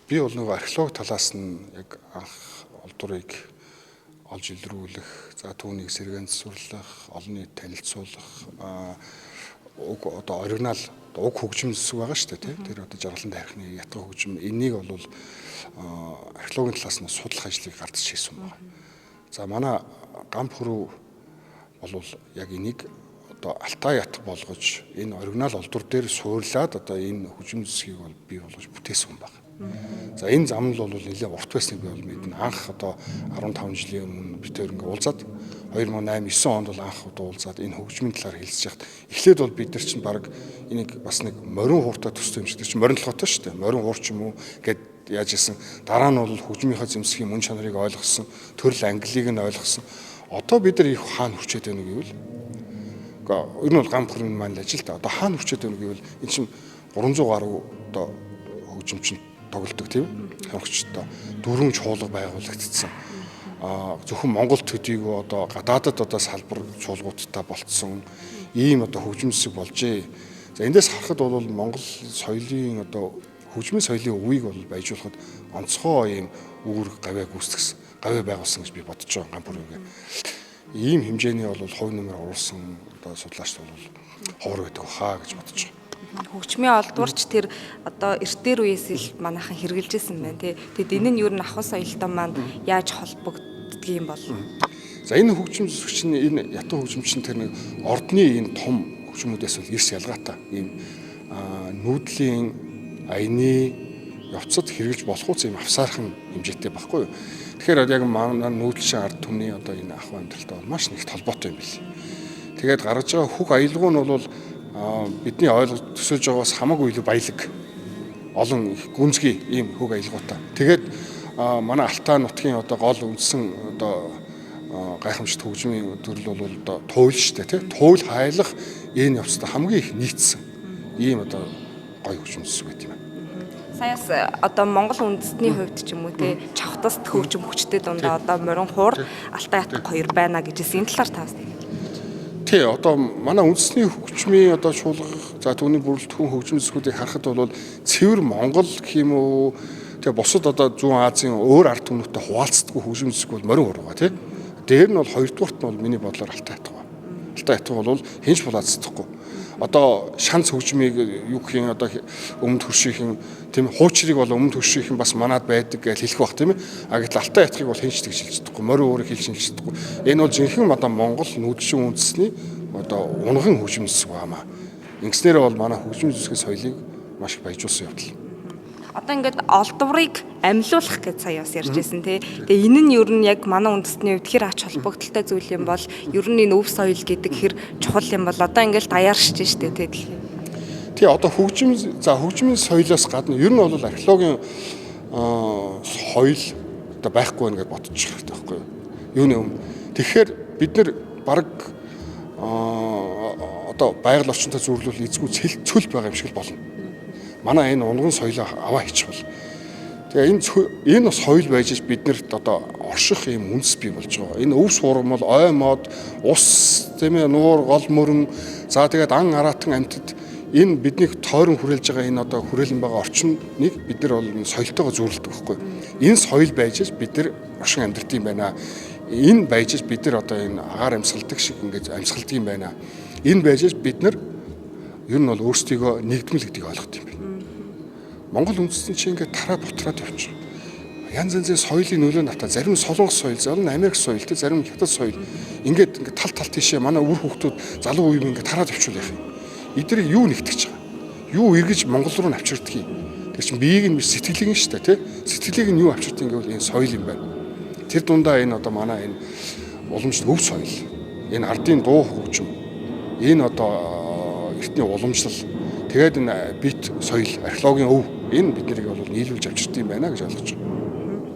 Би бол нөгөө археологи талаас нь яг анх олдврыг олж илрүүлэх, за түүнийг сэргээн засварлах, олон нийт танилцуулах, уг одоо оригинал уг хөгжим зүсэг байгаа шүү дээ, тийм. Тэр одоо жаргалан дайрхны ятга хөгжим энийг бол археологийн талаас нь судлах ажлыг гардаж хийсэн байна. За манай гам хөрөв бол яг энийг одоо алтай ятг болгож энэ оригинал олдвор дээр суурлаад одоо энэ хөгжим зүсгийг бол бий болгож бүтээсэн юм байна. За энэ зам нь бол нэлээд урт байсныг би бол мэднэ. Анх одоо 15 жилийн өмнө бид хоёр ингээ уулзаад 2008 9 онд бол анх одоо уулзаад энэ хөгжмийн талаар хэлцэж яхад эхлээд бол бид нар чинь баг энийг бас нэг морин хууртай төстэй юм шиг, тэр чинь морин толгойтой шүү дээ. Морин хуур ч юм уу гэд яаж исэн. Дараа нь бол хөгжмийнхаа зэмсгийн мөн чанарыг ойлгосон, төрөл англиг нь ойлгосон. Одоо бид нар их хаана хүрчээд байна гэвэл ер нь бол гам хөрийн маань л ажил та. Одоо хаана хүрчээд байна гэвэл эн чинь 300 гаруй одоо хөгжимчин тоглодог тийм хоногчтой дөрвөн чуулга байгуулагдсан. Зөвхөн Монгол төдийгүй одоо гадаадад одоо салбар чуулгуудтай болцсон ийм одоо хөгжим зэсэг болжээ. За эндээс харахад бол Монгол соёлын одоо хөгжмийн соёлын өвийг бол байжуулахад онцгой ийм үүрэг гавьяа гүйцэтгэсэн, гавьяа байгуулсан гэж би бодож байгаа гам бүрээгээ. Ийм хэмжээний бол хувь нэмэр оруулсан одоо судлаач бол ховор байдаг хаа гэж бодож байгаа. Хөгжмийн олдварч тэр одоо эртээр үеэс ил манайхан хэрэгжилжсэн байна тий. Тэгэд энэ нь ер нь ахуй соёлтой маань яаж холбогддөг юм бол? За энэ хөгжим зүсэг чинь энэ ятан хөгжим чинь тэр нэг ордны энэ том хөгжмүүдээс бол эрс ялгаатай. Ийм нүүдлийн аяны явцад хэрэгжилж болох үс ийм авсаархан хэмжээтэй байхгүй юу. Тэгэхээр яг манай нүүдэлчин ард түмний одоо энэ ахуй амьдралтай бол маш нэг холбоотой юм бил. Тэгээд гаргаж байгаа хөг аялгау нь бол бидний ойлгож төсөөлж байгаас хамаагүй илүү баялаг олон их гүнзгий ийм хөг аялгаутай. Тэгээд манай Алтай нутгийн одоо гол үндсэн одоо гайхамшигт хөгжмийн төрөл бол одоо туйл шүү дээ, тий. Туйл хайлах энэ явцтай хамгийн их нийцсэн ийм одоо гоё хөгжим зүсэг байт юм байна. Саяас одоо Монгол үндэстний хувьд ч юм уу те чавтаст хөгжим хүчтэй дундаа одоо морин хуур, алтай ятг хоёр байна гэж хэлсэн. Энэ талаар та бас нэг. Тий, одоо манай үндэсний хөгжмийн одоо чуулга, за түүний бүрэлдэхүүн хөгжим зэсгүүдийг харахад бол цэвэр Монгол гэх юм уу, тэгээ бусад одоо Зүүн Азийн өөр ард түмнүүтэй хуваалцдаггүй хөгжим зэсг бол морин хуур байгаа тий. Дээр нь бол хоёрдугаарт нь бол миний бодлоор алтай ятг байна. Алтай ятг бол хинч булаацдаггүй. Одоо шанц хөгжмийг юу гэх юм одоо өмнөд хөршийнхэн тийм хуучрыг бол өмнөд хөршийнхэн бас манад байдаг гэж хэлэх бах тийм ээ. А гэтэл алтай ятгийг бол хинч тэгж хэлж чадахгүй, морин уурыг хэлж чадахгүй. Энэ бол жинхэнэ одоо Монгол нүүдэлчин үндэсний одоо унган хөгжим зэсэг баамаа. Ингэснээрээ бол манай хөгжим зэсгийн соёлыг маш их баяжуулсан явдал. Одоо ингээд олдврыг амьлуулах гэж сая бас ярьж байсан тий. Тэгээ энэ нь ер нь яг манай үндэстний хувьд хэр ач холбогдолтой зүйл юм бол ер нь энэ өв соёл гэдэг хэр чухал юм бол одоо ингээд даяаршиж штэ тий дэлхий. Тий, одоо хөгжим, за хөгжмийн соёлоос гадна ер нь бол археологийн соёл одоо байхгүй байна гэж бодчих хэрэгтэй байхгүй юу? Юуны өмнө. Тэгэхээр бид нар баг одоо байгаль орчинтой зөвлөл эзгүй цөл байгаа юм шиг л болно. Манай энэ унган соёлоо аваа хийчих бол. Тэгээ энэ бас соёл байж биднэрт одоо орших юм үндэс бий болж байгаа. Энэ өв суурмал, ой мод, ус тийм ээ, нуур, гол мөрөн, за тэгээд ан араатан амьтад энэ биднийг тойрон хүрээлж байгаа энэ одоо хүрээлэн байгаа орчныг бид нар бол соёлтойгоо зүйрлэдэг байхгүй. Энэ соёл байж бид нар оршин амьдардаг юм байна. Энэ байж бид нар одоо энэ агаар амьсгалдаг шиг ингэж амьсгалдаг юм байна. Энэ байж бид нар ер нь бол өөрсдийгөө нэгдмэл гэдгийг ойлгох юм байна. Монгол үндэстэн чинь ингээд тараа бутраад явчих. Янз янзын соёлын нөлөө натаа зарим нь солонгос соёл, зарим нь Америк соёл, тэ зарим нь хятад соёл. Ингээд ингээд тал тал тийшээ манай үр хүүхдүүд залуу үе ингээд тараад явчихвал яах юм. Эднийг юу нэгтгэж байгаа? Юу эргэж Монгол руу авчирдаг юм? Тэр чинь биеийг нь биш сэтгэлийг нь шүү дээ, тэ? Сэтгэлийг нь юу авчирдаг юм гэвэл энэ соёл юм байна. Тэр дундаа энэ одоо манай энэ уламжлал өв соёл, энэ ардын дуу хөгжим, энэ одоо эртний уламжлал, тэгээд энэ бит соёл, археологийн өв энэ бид нарыг бол нийлүүлж авчирдаг юм байна гэж ойлгож байгаа.